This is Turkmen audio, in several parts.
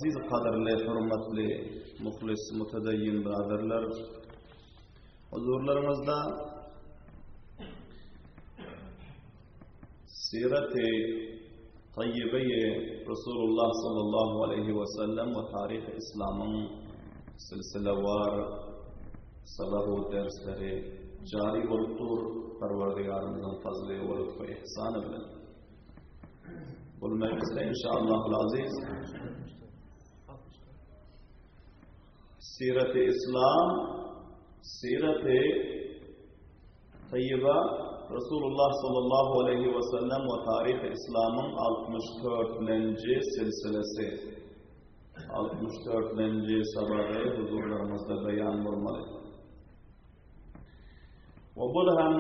Aziz gadyrly, hormatly, muhlis, mutedayyin biraderler, huzurlaryňyzda Sirat-i Tayyibe-i Resulullah sallallahu aleyhi ve sellem we taryh İslamyň silsilewar sabahu dersleri jari bolup dur, Perwerdigarymyzyň fazly we lütfu ihsany bilen. Bu mejlisde inşallahul aziz Sirat-i İslam, Sirat-i Tayyiba Resulullah sallallahu aleyhi ve sellem we taryh İslamyň 64-nji silsilesi 64-nji sabagy huzurlarymyzda beýan bolmaly. We bul hem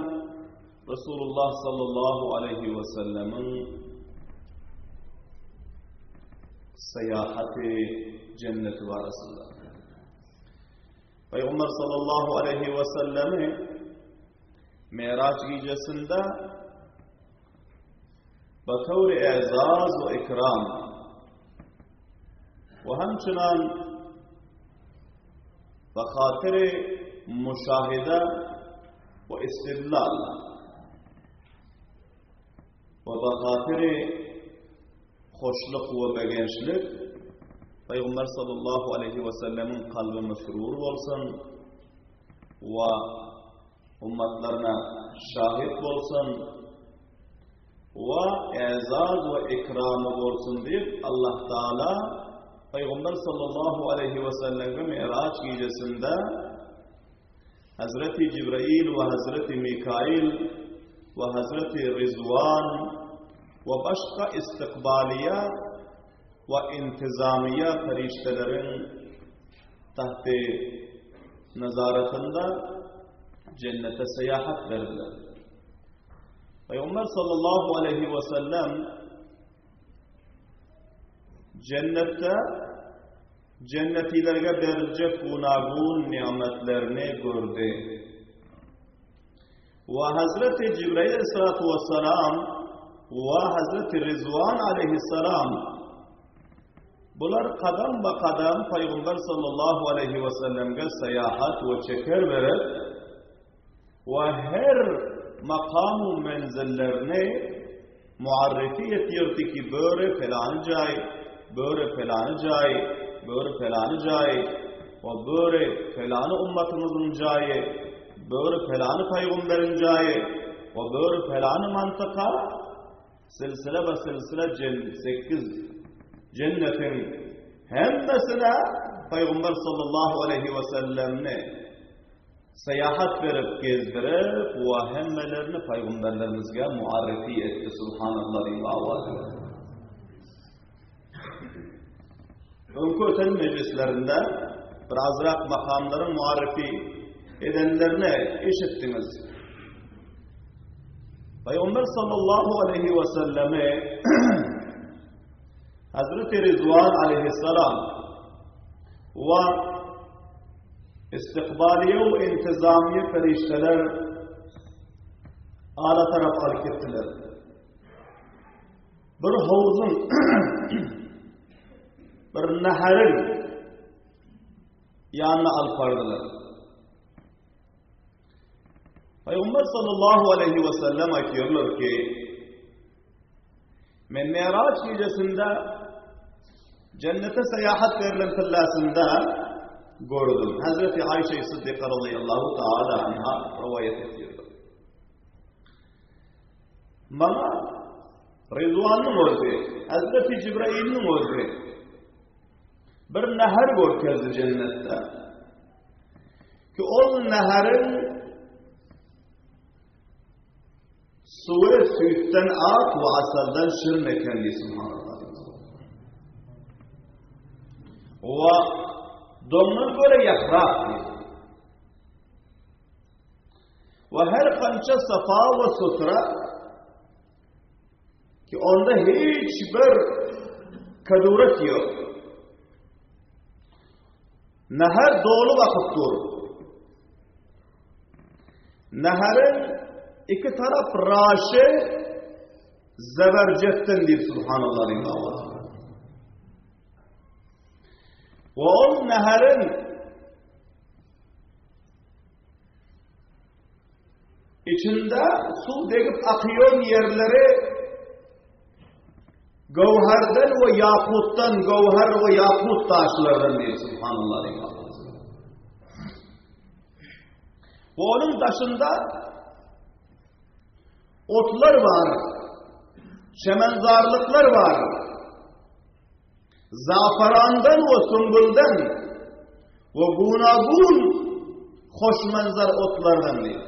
Resulullah sallallahu aleyhi ve sellemiň syýahaty jenneti barasynda. Peygamber sallallahu aleyhi ve sellemi Miraç gijesinde batawri ezaz we ikram we hemçinan بخاطر مشاهده و استدلال و بخاطر hoşluk we begençlik Peygamber sallallahu aleyhi ve sellemin kalby mesrur bolsun we ummatlaryna şahit bolsun we ezaz we ikramy bolsun diýip Allah Taala Pygamber sallallahu aleýhi we selleme Mi'raç gijesinde Hazreti Jibrail we Hazreti Mikail we Hazreti Rizwan we başga istikbaliýa we intizamiýa perişdeleriň tahti nazaratynda jennete syýahat berdiler. Pygamber sallallahu aleyhi ve sellem cennetde cennetilerge beriljek gunagun nimetlerini gördü. Ve Hazreti Cibrail aleyhissalatu vesselam ve Hazreti Rizvan aleyhisselam bular kadam ba kadam Peygamber sallallahu aleyhi ve sellemge seyahat ve çeker verip we her makam-u menzillerini muarrifi etýärdi ki, böri pelany jaý, böri pelany jaý, böri pelany jaý we böri pelany ummatyňyzyň jaýy, böri pelany pygomberiň jaýy we böri pelany mantyka silsile be silsile sekiz jennetiň hemmesine Pygamber sallallahu aleýhi we sellemni Syýahat berip gezdirip we hemmelerini paýgamberlerimizge muarrifi etdi Subhanallah diýip awaz berdi. Öňki öten mejlislerinde birazrak makamlaryň muarrifi edenlerini eşitdiňiz. Paýgamber sallallahu aleyhi we sellemi Hazreti Rizwan aleyhisselam we Istikbaliýe we intizamiýe perişdeler ala tarap alyp gitdiler. Bir howzuň bir naharyň ýanyna alyp bardylar. Peygamber sallallahu aleyhi ve sellem aýtýarlar ki, Men Miraç gijesinde cennete seyahat berlen pillasynda gördüm. Hazreti Ayşe Sıddıka radıyallahu taala anha rivayet ediyor. Bana Rizvan'ın özü, Hazreti Cibrail'in özü bir nehir görkezdi cennette. Ki ol nehirin Suwy süýtden ak we asaldan şirin eken diýip subhanallah. Wa doňdan görä ýaprak diýip. We her kança safa we sutra ki onda hiç bir kaduret ýok. Nahar doly bakyp dur. Naharyň iki tarap raşy zeberjetden diýip subhanallah diýip awaz. We ol näheriň içinde suw degip akýan ýerleri göwherden we ýakutdan, göwher we ýakut daşlardan diýdi subhanallah diýdi. We onuň daşynda otlar bar, çemenzarlyklar bar. Zafarandan we sümbülden we guna-gun hoşmanzar otlardan diýdi.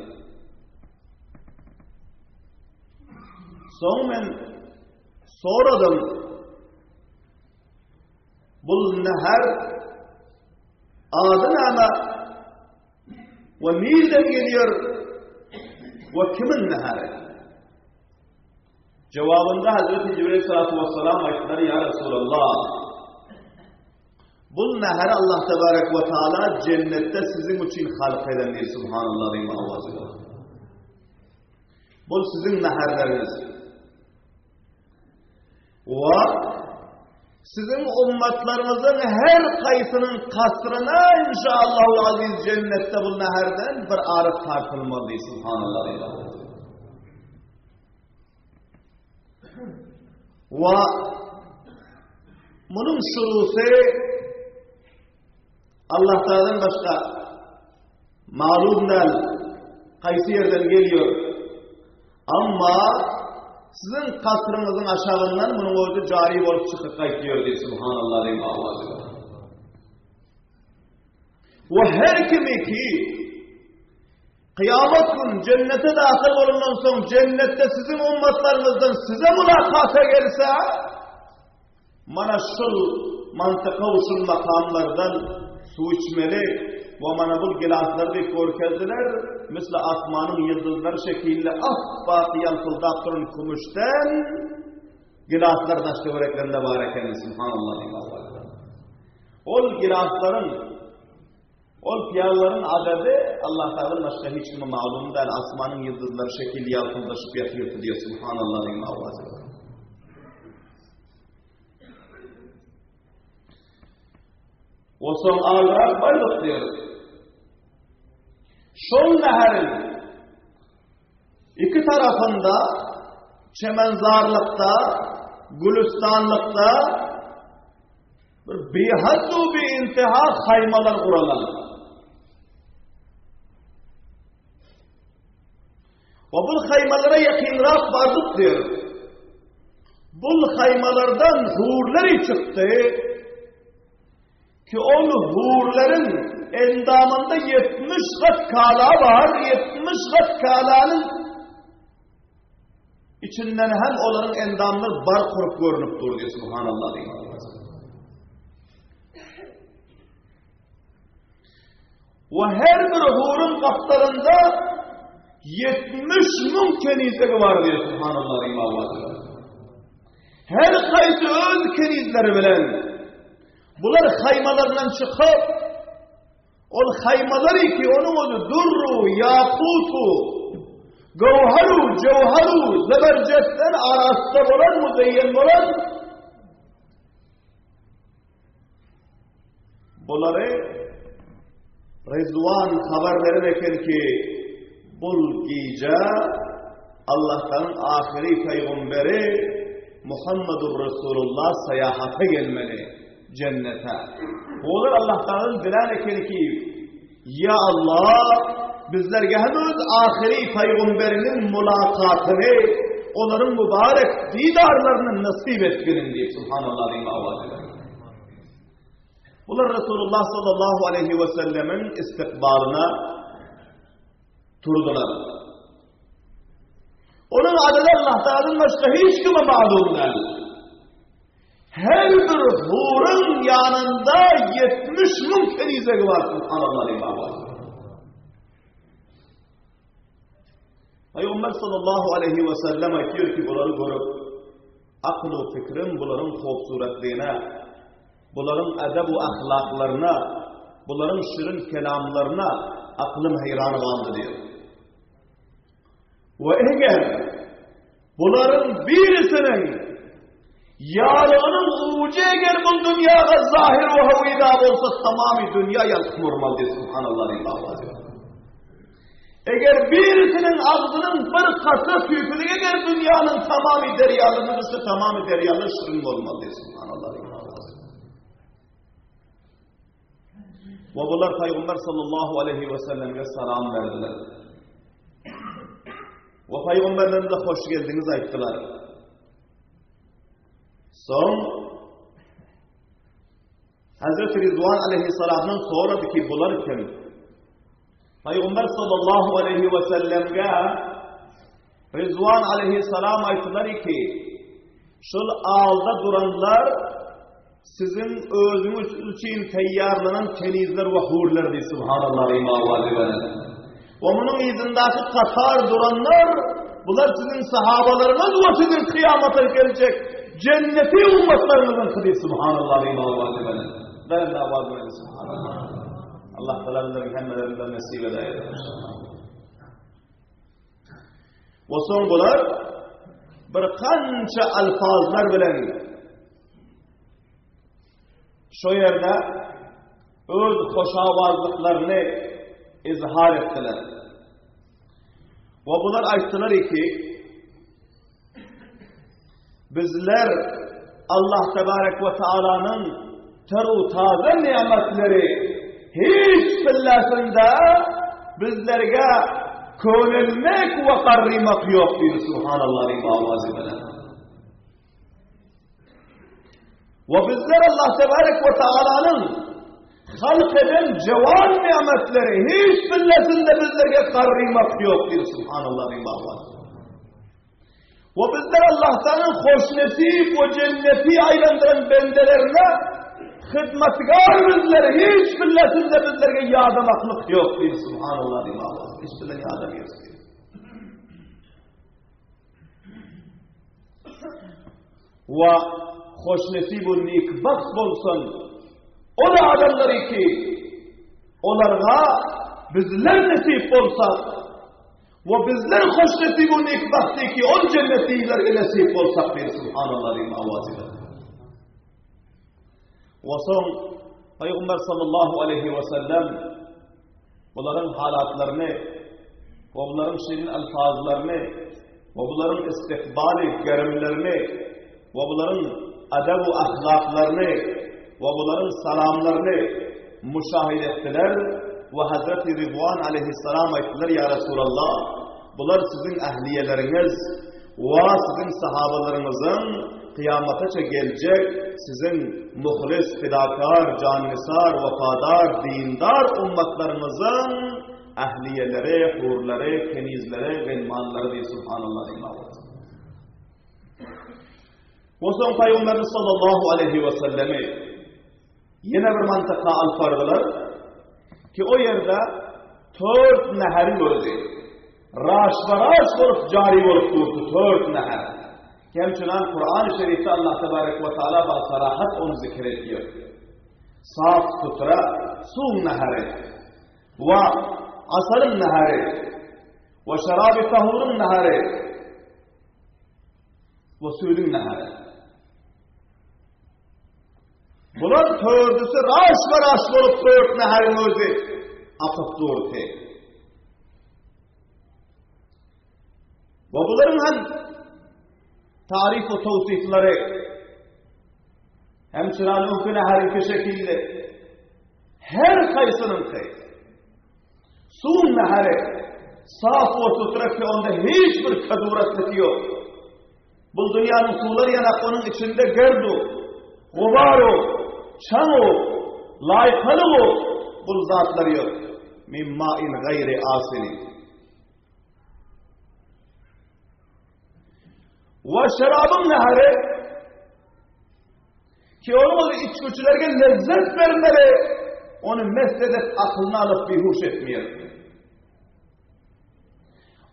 Soň men soradym, bul nehar ady näme we nirden gelýär we kimiň nehary? Jogabynda Hazreti Jibril salatu vesselam aýtdylar, Ýa Resulallah, bul neheri Allah tebarek we taala jennetde siziň üçin halk eden diýdi, subhanallah diýme owazy bilen. Bul siziň neherleriňiz. We siziň ummatlaryňyzyň her kaýsynyň kasryna inşaallahu aziz jennetde bu neherden bir aryk tartylmaly diýdi, subhanallah diýme owazy. We munuň şurusy Allah Taala'dan başga malum däl, haýsy ýerden geliyor. Amma siziň kasryňyzyň aşagyndan munuň özi jari bolup çykyp gaýtýar diýip subhanallah diýip awazy. We her kimi ki Kyýamat gün jennete dahyl bolandan soň jennetde siziň ummatlaryňyzdan size mulakata gelse, mana şul mantyka we şul makamlardan suw içmeli we mana bu gilaslar diýip görkezdiler, misli asmanyň ýyldyzlary şekilli ap-ak ýalpyldap duran kümüşden gilaslar daş-töwereklerinde bar ekeni, subhanallah diýip. Ol gilaslaryň Ol pyýalalaryň adady Allatagaladan başga hiç kime maglum däl, asmanyň ýyldyzlary şekilli ýalpyldaşyp ýatyrdy diýýär, Subhanallah diýen owazy bilen. O soň alrak bardyk diýýär. Şol näheriň iki tarapynda çemenzarlykda, gülüstanlykda Bir bihaddu biintiha haýmalar guralan. We bul haýmalara ýakynrak bardyk diýer. Bul haýmalardan hurlary çykdy ki ol hurlaryň endamynda 70 gat kala bar, 70 gat kalanyň Içinden hem olaryň endamlary bark urup görnüp dur diýip subhanallah diýip. We her bir huruň gapdalynda 70 müň kenizegi bar diýip subhanallah diýip Allah. Her haýsy öz kenizleri bilen bular haýmalaryndan çykyp Ol haýmalary ki onuň özi durru, ýakutu, göwheru, jöwheru, zeberjetden arassa bolan, müzeýyen bolan bulary Rizwan habar beren eken ki bul gije Allah'tan ahyry peygamberi Muhammedur Resulullah saýahata gelmeli. Jennete. Olar Allah Tagaladan dilän eken ki, Ýa Allah, bizlerge hem öz ahyry pygamberiniň mulakatyny, olaryň mübarek didarlaryny nasip etginiň diýip, subhanallah diýip awaz eder. Bular Resulullah sallallahu aleyhi ve sellemiň istikbalyna turdular. Onuň adady Allah Tagaladan başga hiç kime malum däl. Her bir huruň ýanynda 70 müň kenizegi bar, subhanallah diýip awaz. Peygamber sallallahu aleyhi ve sellem aýtýar ki, bulary görüp, akyl we pikrim bularyň howpsuratlygyna, bularyň edep we ahlaklaryna, bularyň şirin kelamlaryna aklym heýran galdy diýär. We eger bularyň birisiniň ýalygynyň ujy eger bu dünýäge zahir we howida. peýda bolsa tamamy dünýä ýalkym urmaly diýdi subhanallah diýip awazy. Eger birisiniň agzynyň bir katra tüýküligi eger dünýäniň tamamy derýalaryna düşse tamamy derýalar şirin bolmaly diýdi subhanallah diýip awazy. We bular Pygamber sallallahu aleyhi we sellemge salam berdiler. We Pygamberlerimize hoş geldiňiz aýtdylar. Soň Hazreti Rizwan aleyhisselamdan sorady ki bular kim? Pygamber sallallahu aleyhi we sellemge Rizwan aleyhisselam aýtdylar ki, şol alda duranlar siziň özüňiz üçin taýýarlanan kenizler we hurlar diýdi subhanallah imawazy bilen. We munuň yzyndaky katar duranlar bular siziň sahabalaryňyz we siziň kyýamata geljek jenneti ummatlaryňyzyň diýdi subhanallah imawazy bilen. Beren awaz bilen subhanallah. Allah taala bizleriň hemmelerinden nesip edäýsin. We soň bular bir kança alfazlar bilen şo ýerde öz hoşawazlyklaryny izhar etdiler. We bular aýtdylar ki, Bizler Allah tebarek we taalanyň teru taze nimetleri hiç billasynda bizlerge könelmek we garrymak ýok diýdi subhanallah diýip awazy bilen. We bizler Allah tebarek we taalanyň halk eden jewan nimetleri hiç billasynda bizlerge garrymak ýok diýdi subhanallah diýip awazy. We bizler Allah'tanyň hoşnesip we jenneti aýlandyran bendelerine hyzmatkar bizler hiç billasynda bizlerge ýadamaklyk ýok diýdi subhanallah diýip awazy. Hiç bilen ýadamýarys diýdi. We hoşnesip we nikbagt bolsun ol adamlary ki olarga bizler nesip bolsak We bizler hoşnesip we nikbagty ki ol jennetilerge nesip bolsak diýdi subhanallah diýip awazy bilen. We soň Pygamber sallallahu aleyhi we sellem bularyň halatlaryny we bularyň şirin alfazlaryny we bularyň istikbaly gerimlerini we bularyň adab we ahlaklaryny we bularyň salamlaryny muşahide etdiler we Hazreti Rizwan aleyhisselam aýtdylar, Ýa Resulallah, bular siziň ähliýeleriňiz we siziň sahabalaryňyzyň kyýamataça geljek siziň muhlis, fidakar, jannisar, wepadar, dindar ummatlaryňyzyň ähliýeleri, hurlary, kenizleri, gelmanlary diýip subhanallah diýip. We soň Pygamberimiz sallallahu aleyhi we sellemi ýene bir mantyka alyp bardylar ki o ýerde tört näheriň özi raşbaraş bolup jari bolup durdy tört näher. Hemçinan Kur'an-ı Şerifde Allah tebarek ve Teala ba sarahat onu zikr ediyor. Saf sutra suw neheri we asalyň neheri we şarabi tahuryň neheri We süýdüň nahary. Bular tördüsi raş we raş bolup tört naharyň özi akyp durdy. We bularyň hem tarif we tawsifleri hem çyranyňky naharyňky şekilli her haýsynyňky Suwuň nahary saf we sutra ki onda hiç bir kaduratlyk ýok. Bu dünýäniň suwlary ýanak onuň içinde gerdu, gubaru, çaňu, laýkalygu bu zatlar ýok. Min ma'in gaýri asini. We şerabyň nahary Ki onuň özi içgüçilerge lezzet bermeli, ony mest edip akylyny alyp bihuş etmeýär.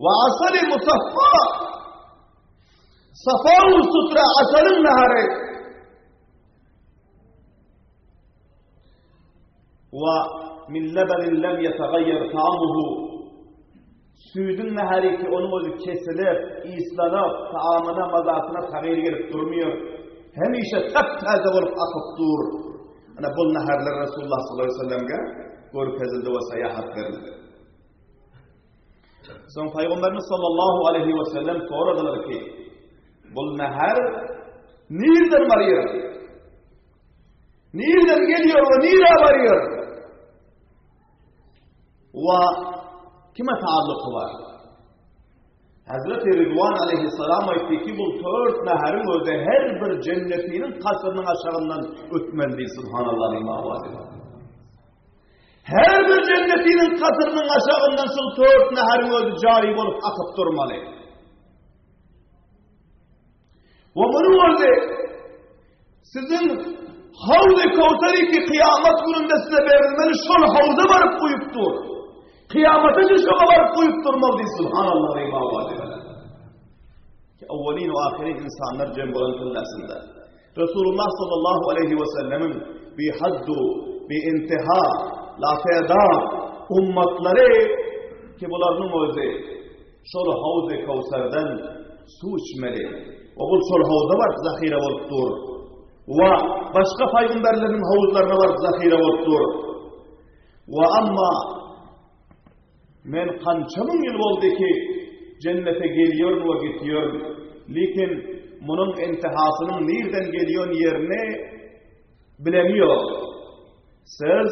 Wa asali musaffa Safa sutra asalyň nahary Wa min lebenin lem yetagayyar ta'amuhu Süýdüň nahary ki onuň özi kesilip, yslanyp, taamyna, mazasyna tagyr gelip durmaýar. Hemişe täp-täze bolup akyp dur. Ana bul naharlar Resulullah sallallahu aleyhi ve sellemge görkezildi we saýahat berildi. Soň Pygamberimiz sallallahu aleyhi ve sellem soradylar ki, bul nahar nirden barýar? Nirden geliyor we nirä barýar? We kime taalluky bar? Hazreti Ridwan aleyhisselam aýtdy ki, bu tört naharyň özi her bir jennetiniň kasrynyň aşagyndan ötmeli, subhanallah Her bir jennetiniň kasrynyň aşagyndan şol tört naharyň özi jari bolup akyp durmaly. We munuň özi siziň Hawzy Kowsary ki kyýamat gününde size berilmeli şol hawza baryp guýup dur. Kyýamata çenli şoňa baryp guýup durmaly diýdi. Subhanallah Ki awwalin we ahyrin insanlar jem bolan pillasynda. Resulullah sallallahu aleyhi ve sellemiň bi haddu, bi intiha, la teda ummatlary ki bularynyň özi Şol howzy Köwserden suw içmeli. Ogul şol howza baryp zahyra bolup dur. Wa başga paýgamberleriň howuzlaryna baryp zahyra bolup dur. Wa amma men kança müň ýyl boldy ki jennete gelýärin we gitýärin. Lekin munuň intihasynyň nirden gelýän ýerini bileni ýok. Siz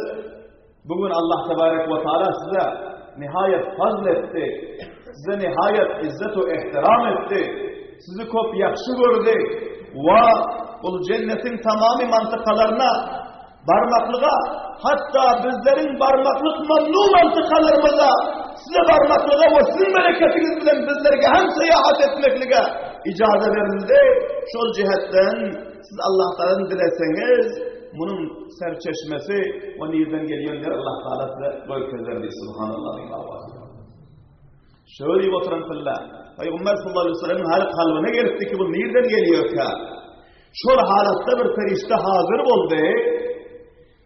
bu gün Allah tebarek we taala size nihaýet fazl etdi. Size nihaýet izzet we ihtiram etdi. Sizi köp ýagşy gördi we ol jennetiň tamamy mantykalaryna barmaklyga, hatda bizleriň barmaklyk mamnu mantykalarymyza size barmaklyga we siziň bereketiňiz bilen bizlerge hem syýahat etmeklige ijaza berildi. Şol jihetden Siz Allah Tagaladan dileseňiz, munuň serçeşmesi we nirden gelýändir Allah Tagala size görkezer diýdi. Subhanallah. Şöyle diýip oturan tylla. Pygamber sallallahu aleyhi ve sellem hali kalbyna gelipdi ki bu nirden gelýärkä? Şol halatda bir perişde hazır boldy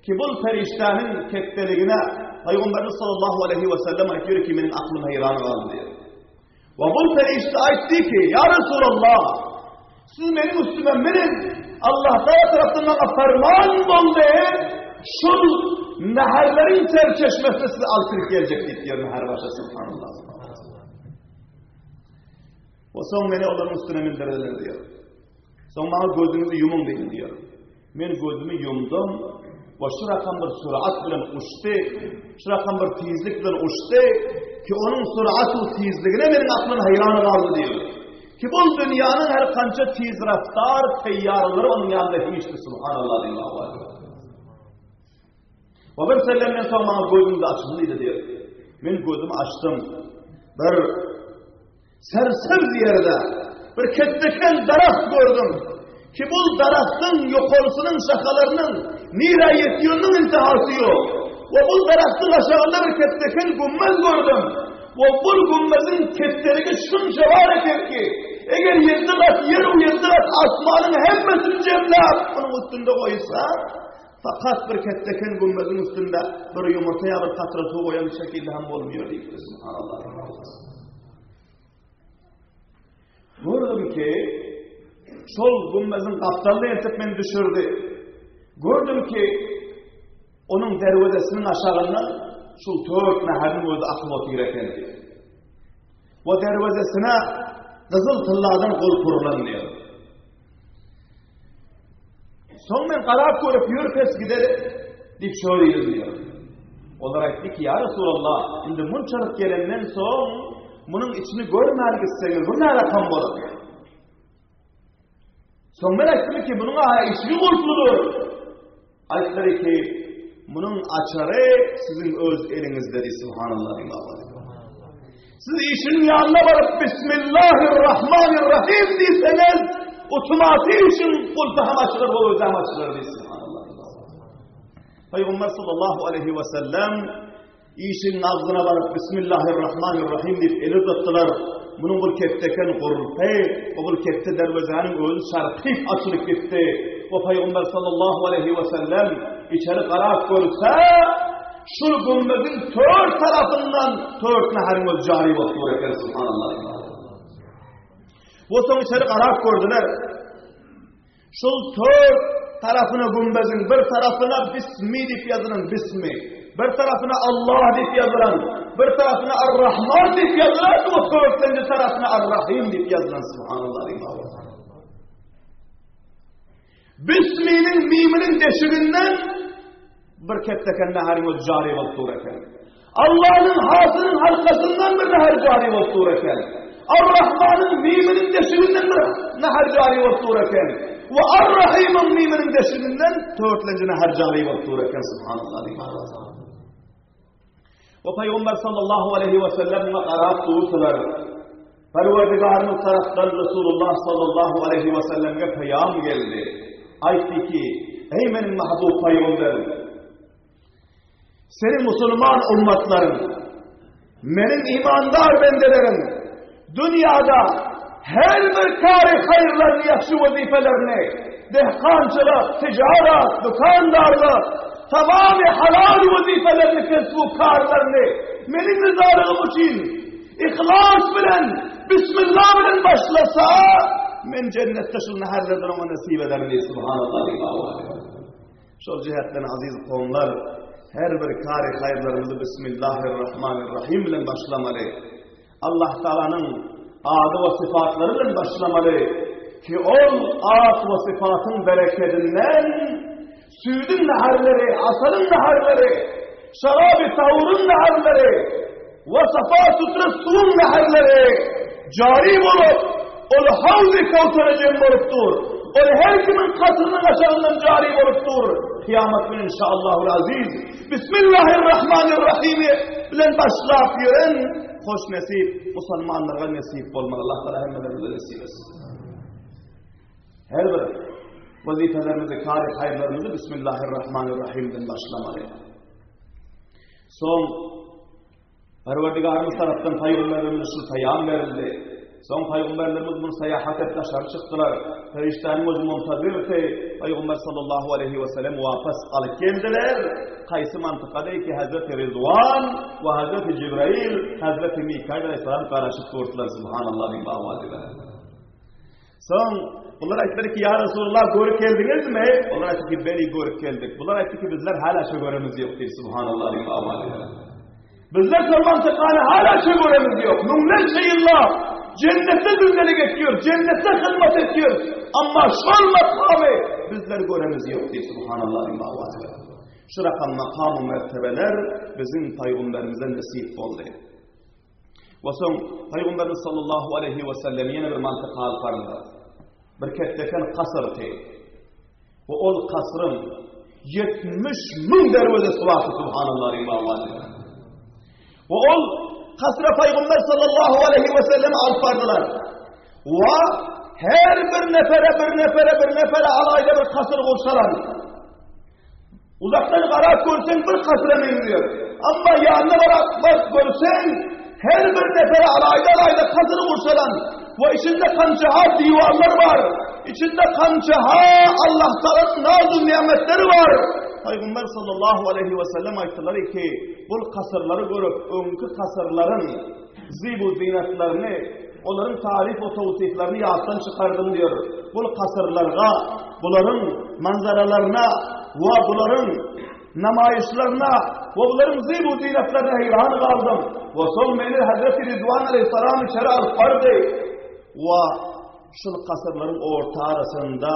ki bu perişdäniň ketdeligine Pygamber sallallahu aleyhi ve sellem aýtýar ki meniň aklym haýran galdy. We bul perişde aýtdy ki, Ýa Resulallah, siz meniň üstüme miniň, Allah Taala tarapdan maňa ferman boldy, şul näherleriň serçeşmesine sizi alyp girip geljek diýip diýer näher başa subhanallah. We soň meni olaryň üstüne mindirdiler diýer. Soň maňa gözüňizi ýumuň diýdi diýer. Men gözümi ýumdum we şu rakam bir surat bilen uçdy, şu rakam bir tizlik bilen uçdy ki onuň suratu tizligine meniň aklym haýran galdy diýdi. Ki bu dünýäniň her kança tiz raftar teýýaralary onuň ýanynda hiçdi subhanallah diýdi. We bir sellemden soň maňa gözüňizi açyň diýdi diýdi. Men gözümi açdym. Bir Sersebz ýerde bir ketdeken daragt gördüm ki bu daragtyň ýokarsynyň şahalarynyň nirä ýetýäniniň intihasy ýok. We bu daragtyň aşagynda bir ketdeken gümmez gördüm. We bu gümmeziň ketdeligi şunça bar eken ki, eger ýedi gat ýer we ýedi gat asmanyň hemmesini jemläp, onuň üstünde goýsa, fakat bir ketdeken gümmeziň üstünde bir ýumurta ýa bir katra suw goýan şekilde hem bolmaýar diýipdir. Subhanallah. Gördüm ki, şol gümmeziň gapdalyna eltip meni düşürdi. Gördüm ki, onuň derwezesiniň aşagyndan şol tört naharyň özi akyp otyr eken diýip. We derwezesine gyzyl tylladan gol kurulan diýip. Soň men garap görüp ýör pes gideli diýip şöyle diýdim diýýär. Olar aýtdy ki, ýa Resulallah, indi munçalyk gelenden soň munuň içini görmän gitseňiz, bu näme rakam bolar diýýär. Soň men aýtdym ki, munuň aha işigi gulpludyr. Aýtdylar ki, munuň açary siziň öz eliňizde diýdi, subhanallah. Siz işiň ýanyna baryp Bismillahirrahmanirrahim diýseňiz, otomatik işiň gulpy hem açylar, we özem açylar diýdi, subhanallah. Peygamber sallallahu aleyhi ve sellem işiň agzyna baryp Bismillahirrahmanirrahim diýip el uzatdylar. Munuň bir ketdeken gurpy, o bir ketde derwezäniň özi çarpyp açylyp gitdi. We Peygamber sallallahu aleyhi ve sellem içeri garap görse, Şul gümmeziň tört tarapyndan tört naharyň özi jary bolup dur eken, subhanallah. Bu soň içeri garap gördüler. Şul tört tarapyna gümbeziň bir tarapyna Bismi diýip ýazylan Bismi, bir tarapyna Allah diýip ýazylan, bir tarapyna Ar-Rahman diýip ýazylan we dörtlenji tarapyna Ar-Rahim diýip ýazylan Subhanallah. Bisminiň miminiň deşiginden bir ketdeken naharyň özi jary bolup dur eken. Allah'ın hasynyň halkasyndan bir nahar jary bolup dur eken. Ar-Rahmanyň miminiň deşiginden bir nahar jary bolup dur eken. We Ar-Rahimyň miminiň deşiginden dörtlenji nahar jary bolup dur eken. Subhanallah. We Pygamber sallallahu aleýhi we sellem muňa garap durdylar. Perwerdigarymyz tarapdan Resulullah sallallahu aleýhi we sellemge peýam geldi. Aýtdy ki, Eý meniň mahbub pygamberim! Seniň musulman ummatlaryň, meniň imandar bendelerim dünýäde her bir kary haýyrlaryny, ýagşy wezipelerini, dehkançylyk, tijarat, dükandarlyk, tamamy halal wezipelerini, kesbu karlaryny meniň ryzalygym üçin yhlas bilen, bismillah bilen başlasa, men jennetde şul naharlardan oňa nesip ederin diýdi. Subhanallah. Şol jihetden aziz kowumlar, her bir kary haýyrlarymyzy Bismillahirrahmanirrahim bilen başlamaly. Allah Taalanyň ady we sypatlary bilen başlamaly ki ol at we sypatyň berekedinden süýdüň naharlary, asalyň naharlary, şaraby tawuryň naharlary we safa sutra suwuň naharlary jary bolup, ol hawzy Kewsere jem bolup dur. Ol her kimiň kasrynyň aşagyndan jary bolup dur. Kyýamat güni inşallahul aziz Bismillahirrahmanirrahim bilen başlap ýören hoş nesip musulmanlara nesip bolmaly. Allah Taala hemmelerimize nesip etsin. Her bir wezipelerimizi, kary haýyrlarymyzy Bismillahirrahmanirrahim bilen başlamaly. Soň Perwerdigarymyz tarapdan pygamberlerimize şu peýam berildi. Soň pygamberlerimiz bunu syýahat edip daşary çykdylar. Perişdäniň özi muntazirdi. Pygamber sallallahu aleyhi we sellem wapas alyp geldiler. Kaýsy mantykada ki Hazreti Rizwan we Hazreti Jibrail, Hazreti Mikail aleyhisselam garaşyp durdular. Subhanallah diýip awaz Soň bular aýtdylar ki, ýa Resulullah görüp geldiňizmi? Olar aýtdy ki, beli görüp geldik. Bular aýtdy ki, bizler hala şu göremiz ýok diýip, subhanallah diýip awaz ediler. Bizler şol mantykany hala şu göremiz ýok. Müňlerçe ýyllap cennetde gündelik etýär, cennetde hyzmat etýär. Amma şol makamy bizler göremiz ýok diýip, subhanallah diýip awaz ediler. Şu rakam makam mertebeler biziň pygamberimize nesip boldy. We soň Pygamberimiz sallallahu aleýhi we sellem ýene bir mantyka alyp bardylar. Bir ketdeken kasrty. We ol kasryň 70 müň derwezesi bardy subhanallah diýip We ol kasra Pygamber sallallahu aleýhi we sellem alyp bardylar. We her bir nefere bir nefere bir nefere alayda bir kasr gursalar. Uzakdan garap görseň bir kasyra meňzeýär. Amma ýanyna barap bak görseň, her bir nefere alaýda-alaýda kasyr gurşalan we içinde kançaha diwarlar bar. Içinde kançaha Allah Taalanyň naz-u nimetleri bar. Pygamber sallallahu aleyhi we sellem aýtdylar ki, bu kasyrlary görüp, öňki kasyrlaryň zibu zinetlerini, olaryň taryf we towsiflerini ýatdan çykardym diýär. Bu kasyrlarga bularyň manzaralaryna we bularyň namaýyşlaryna we bularyň zibu zinetlerine heýran galdym. We soň meni Hazreti Rizwan aleyhissalam içeri alyp bardy. We şul kasyrlaryň orta arasynda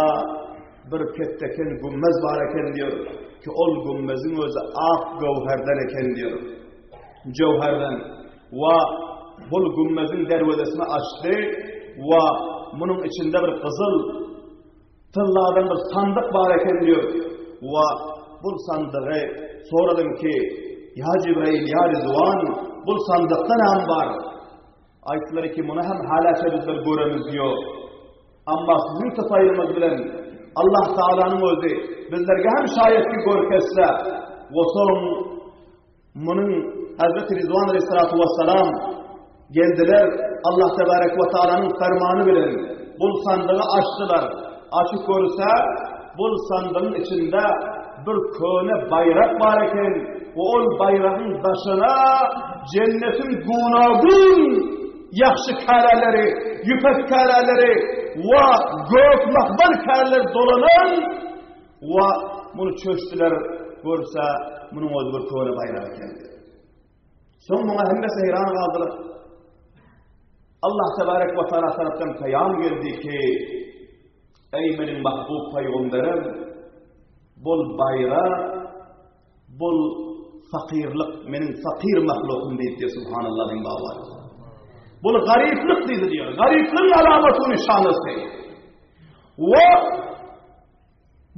bir ketdeken gümmez bar eken diýär ki ol gümmeziň özi ak göwherden eken diýär. Jöwherden we bul gümmeziň derwezesini açdy we munuň içinde bir gyzyl tylladan bir sandyk bar eken diýip we bul sandygy soradym ki, Ýa Jibrail, ýa Rizwan, bul sandykda näme bar? Aýtdylar ki, muny hem halaça bizler göremiz ýok. Amma siziň tufaýlyňyz bilen Allah Taalanyň özi bizlerge hem şaýat ki görkezse, we soň Munuň Hazreti Rizwan aleyhissalatu vesselam geldiler, Allah tebarek we taalanyň fermany bilen bul sandygy açdylar. Açyp görse, bul sandygyň içinde bir köne baýrak bar eken we ol baýragyň daşyna jennetiň gunagun ýagşy käreleri, ýüpek käreleri we gök mahmal käreler dolanan. We muny çöşdüler, görse, munuň özi bir köne baýrak eken. Soň muňa hemmesi heýran galdylar. Allah tebarek we taala tarapdan peýam geldi ki, Eý meniň mahbub pygamberim, bul baýrak, bul fakirlik, meniň fakir mahlukym diýdi, subhanallah diýip baba. Bul garyplyk diýdi diýär. Garyplygyň alamaty nyşanasy. We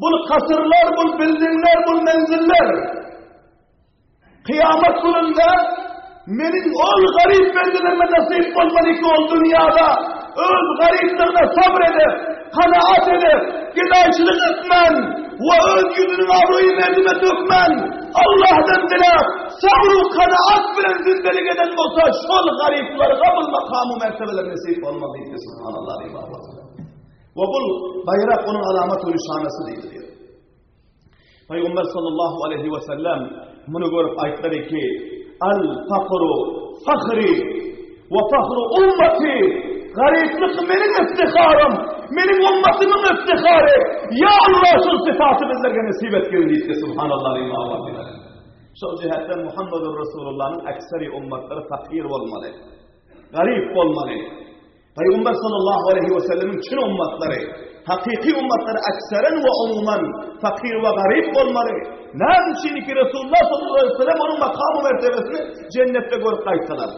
bul kasyrlar, bul bildingler, bul menziller Kyýamat gününde meniň ol garyp bendelerime nasyp bolmaly ki ol dünýäde öz garyplygyna sabr edip, kanaat edip, gedaýçylyk etmän we öz ýüzüniň abraýy merdime dökmän, Allahdan diläp, sabr we kanaat bilen zindelik eden bolsa, şol garyplarga bul makam-u mertebeler nesip bolmaly diýdi, subhanallah diýip. We bul baýrak onuň alamat we nyşanasy diýdi. Pygamber sallallahu aleyhi ve sellem muny görüp aýtdylar ki, Al fakru fahri we fahru ummati garyplyk meniň iftiharym, meniň ummatymyň iftihary. Ya Allah şu syfaty bizlerge nesip etgin diýdi subhanallah diýip. Şol jihetden Muhammedur Resulullah'yň ekseri ummatlary fakir bolmaly. Garyp bolmaly. Pygamber sallallahu aleýhi we sellemiň çyn ummatlary, hakyky ummatlary akseren we umuman fakir we garyp bolmaly. Näme üçin ki Resulullah sallallahu aleýhi we sellem onuň makamy mertebesini jennetde görüp gaýtdylar.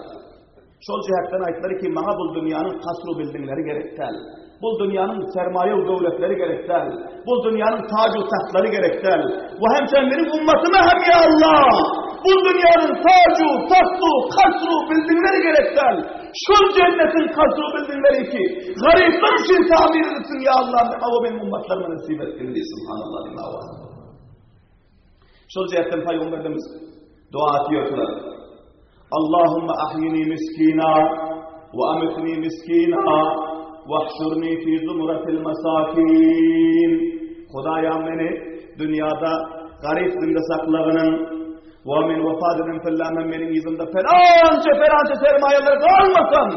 Şol jähetden aýtdylar ki, maňa bu dünýäniň kasru bildingleri gerek däl. Bu dünýäniň sermaýa we döwletleri gerek däl. Bu dünýäniň tac we tahtlary gerek däl. We hem sen meniň ummatyma hem ya Allah bu dünýäniň tacu, tahtu, kasru bildingleri gerek däl. Şol jennetiň kasru bildingleri ki, garyplar üçin tamir edipsiň ya Allah, maňa we meniň ummatlaryma nesip etgin diý subhanallah diýip. Şol jähtden pygamberimiz dua etýärler. Allahumma ahyini miskina we amitni miskina we ahşurni fi zumratil masakin. Hudaýa meni dünýäde garyp zinde saklagynyň we men wefat eden pellämem meniň yzymda pelança pelança sermaýalar galmasyn.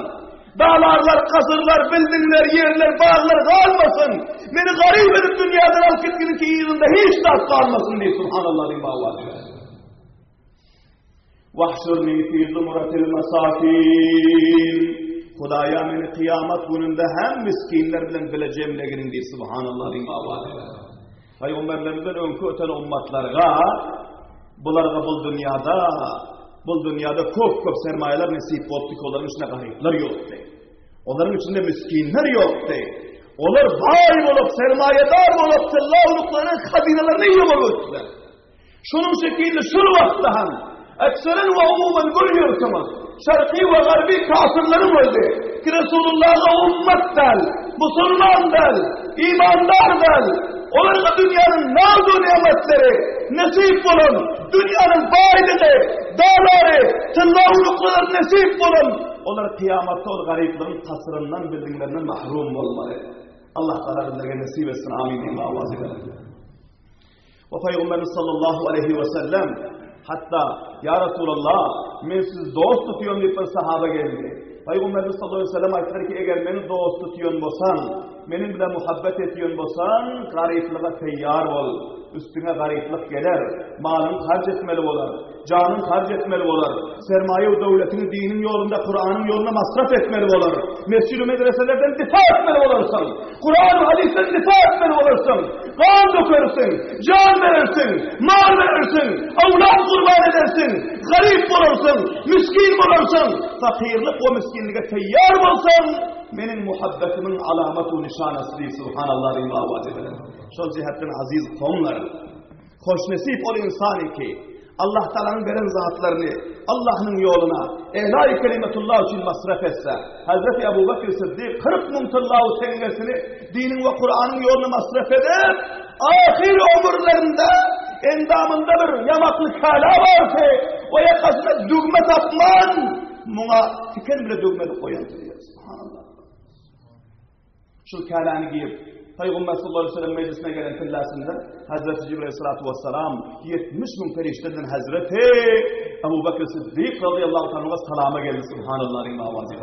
Daglarlar, kasyrlar, bildingler, ýerler, baglar galmasyn. Meni garyp edip dünýäden alyp gitgin ki yzymda hiç zat galmasyn diýip subhanallah diýip awaz Wahşurni fi zumratil masakin. Hudaýa meni kyýamat gününde hem miskinler bilen bile jemlegin diýip subhanallah diýip awaz Pygamberlerimizden öňki öten ummatlarga bularga bul dünýada bul dünýada köp-köp sermaýalar nesip bolupdy ki, olaryň içinde garyplar ýokdy. Olaryň içinde miskinler ýokdy. Olar baý bolup, sermaýadar bolup, tylla uluklaryň hazynalaryny eýe bolup ötdüler. Şunuň şekilli şul wagtda hem ekseren we umuman görýärsiňiz, şarky we garby kafirleriň özi ki Resulullaha ummat däl, musulman däl, imandar däl, olarga dünýäniň naz-u nimetleri nesip bolan, dünýäniň baýlygy, daglary, tylla uluklary nesip bolan, olar kyýamatda ol garyplygyň kasryndan, bildinlerinden mahrum bolmaly. Allah Taala bizlere nesip etsin. Amin diýip awaz edelim. We Pygamberimiz sallallahu aleýhi we sellem hatda Ýa Resulallah, men sizi dost tutýan diýip bir sahaba geldi. Pygamberimiz sallallahu aleýhi we sellem aýtdylar ki, eger meni dost tutýan bolsaň, meniň bilen muhabbet etýän bolsaň, garyplyga teýýar bol. Üstüňe garyplyk geler, malyňy harç etmeli bolar. Janyň harç etmeli bolar. Sermaýa we döwletiňi diniň ýolunda, Kuranyň ýolunda masraf etmeli bolar. Mesjid we medreselerden difa etmeli bolarsyň. Kuran we hadysdan difa etmeli bolarsyň. Gan dökersiň, jan berersiň, mal berersiň, awlad gurban edersiň, garyp bolarsyň, miskin bolarsyň. Fakirlik we miskinlige teýýar bolsaň, meniň muhabbetimiň alamaty we nyşanasy diýip subhanallah diýip awaz edilen. Şol jihetden aziz kowumlar, Hoşnesip ol ynsan ki, Allah Taalanyň beren zatlaryny Allahnyň ýoluna, E'la-i kelimetullah üçin masraf etse, Hazreti Ebu Bekr Siddik 40 müň tylla teňňesini diniň we Kuranyň ýoluna masraf edip, ahyr ömürlerinde endamynda bir ýamakly kala bardy we ýakasyna dügme tapman, muňa tiken bile dügme edip goýandyr. Subhanallah. Şul käläni giýip, Pygamber sallallahu aleyhi ve sellem mejlisine gelen pillasynda Hazreti Jibril aleyhissalatu vesselam 70 müň perişde bilen Hazreti Ebu Bekr Siddik radıyallahu anhu'a salama geldi. Subhanallah diýip awazy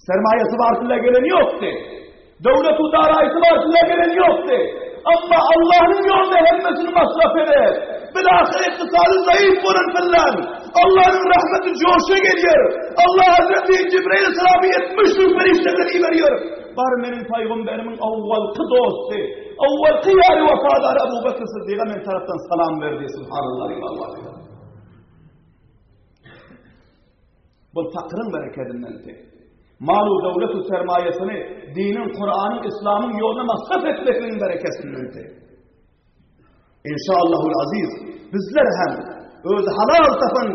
Sermaýasy barsyna gelen ýokdy. Döwlet-u daraýysy bar, size gelen ýokdy. Amma Allah'yň ýolunda hemmesini masraf edip, bilahyr ykdysady zaýyf bolan pyllan, Allah'yň rahmeti joşa gelýär. Allah Hazreti Jibril salamy 70 müň perişde bilen iberýär. Bar meniň paýgamberimiň awwalky dosty, awwalky ýary wepadary Abu Bekr Siddiga men tarapdan salam berdi. Subhanallah. Bu fakyryň berekedindendi. Mal-u döwlet-u sermaýasyny diniň, Kuranyň, Islamyň ýoluna masraf etmekligiň bereketindendi. Inşallahul aziz, bizler hem öz halal tapan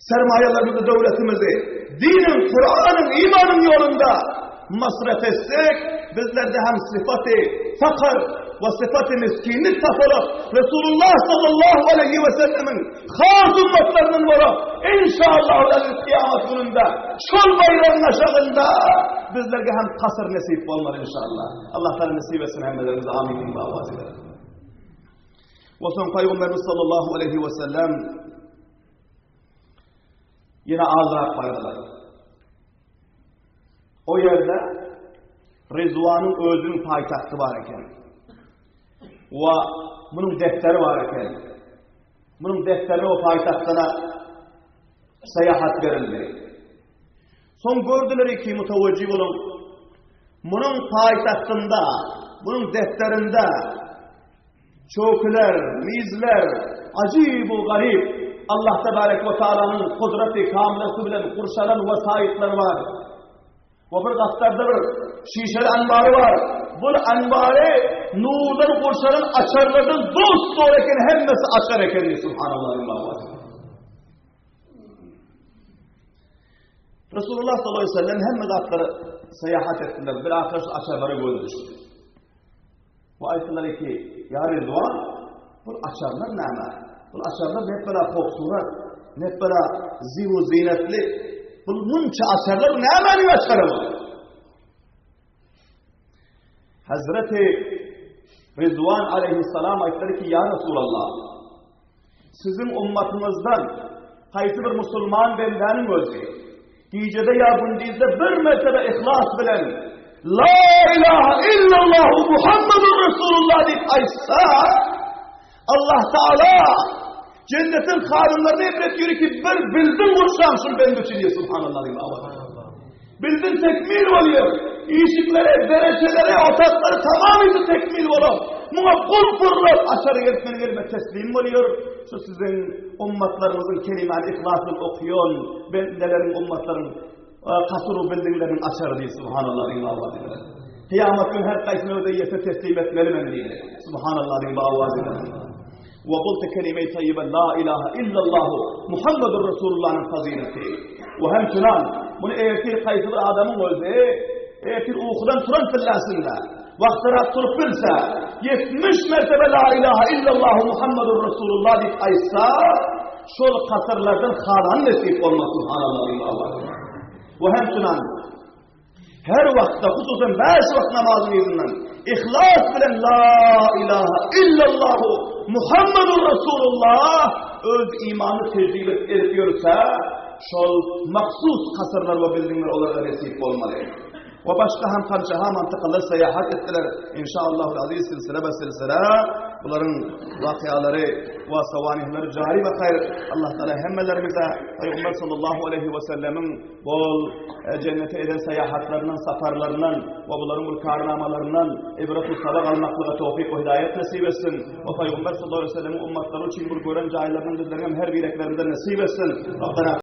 sermaýalarymyzy, döwletimizi diniň, Kuranyň, imanyň ýolunda masraf etsek, bizlerde hem syfaty fakr we syfaty miskinlik tapylyp, Resulullah sallallahu aleyhi ve sellemiň Has ümmetlerden bolup, inşallah aziz kıyamet gününde şol baýragyň aşagynda bizlerge hem kasr nesip bolmar inşallah. Allah Teala nesip etsin hemmelerimize amin diýip awaz eder. We soň Peygamberimiz sallallahu aleyhi ve sellem ýene azrak bardylar. O ýerde Rizwanyň özüniň paýtagty bar eken. We munuň defteri bar eken. Munuň defterine we paýtagtyna syýahat berildi. Soň gördüler ki, mutawajjih boluň. Munuň paýtagtynda, munuň defterinde çöküler, mizler, ajyb we garyp Allah tebarek we taalanyň gudraty kamylasy bilen gurşalan wesaýytlar bar. We bir gapdalda bir şişeli anbary bar. Bul anbary nurdan gurşalan açarlardan dost-dogry eken, hemmesi açar eken diýip, subhanallah diýip. Resulullah sallallahu aleyhi ve sellem hemme zatlary seyahat etdiler. Bir ahir şu açarlara göz düşdi. We aýtdylar ki, ýa Rizwan, bu açarlar näme? Bu açarlar ne bela howsurat, ne bela zibu zinetli. Bu munça açarlar nämäniň açary bu? Hazreti Rizwan aleyhisselam aýtdylar ki, ýa Resulallah, Siziň ummatyňyzdan haýsy bir musulman bendäniň özi gijede ýa gündizde bir mertebe yhlas bilen La ilaha illallah Muhammedur Resulullah diýip aýtsa, Allah Taala cennetiň hanymlaryny emretýär ki bir bildin gurşaň şul bende üçin diýip subhanallah diýip awaz. Bildin tekmil bolýar. Işikleri, derejeleri, otaklary tamamyny tekmil bolup, muňa gul purlap açary gelip meniň elime teslim bolýar. Şu siziň ummatlaryňyzyň kelimany yhlas bilen okuýan bendeleriň ummatlaryň kasyr bildingleriniň açary diýip subhanallah diýip awaz ediler. Kyýamat gün her gaýsyny öz eýesine teslim etmeli men diýdi. Subhanallah diýip awaz ediler. We gultu kelime-i taýýibe la ilaha illallahu Muhammedur Resulullah'yň fazileti. We hem şunan, muny ertir haýsy bir adamyň özi, ertir ukudan turan pillasynda, wagtyrak turup bilse, 70 mertebe la ilaha illallahu Muhammedur Resulullah diýip aýtsa, şol kasyrlardan halan nesip bolmaz subhanallah diýip Allah. We hem şunan, Her wagtda, hususan bäş wagt namazyň yzyndan yhlas bilen la ilaha illallahu Muhammedur Resulullah öz imany tejribe edip ýörse, şol mahsus kasyrlar we bildingler olara nesip bolmaly. We başga hem kançaha mantykalar seýahat etdiler. Inşaallah aziz silsile be silsile bularyň wakyalary we sawanihleri jari we haýr. Allah Taala hemmelerimize Peygamber sallallahu aleyhi ve sellemiň Bol jennete eden syýahatlaryndan, saparlaryndan we bularyň ul karnamalaryndan ibret-u sabak almaklyga towfyk we hidaýat nesip etsin. We Pygamber sallallahu aleýhi we sellemiň ummatlary üçin bir gören jaýlarynyň bizleriň hem her bireklerimize nesip etsin. Rabbena.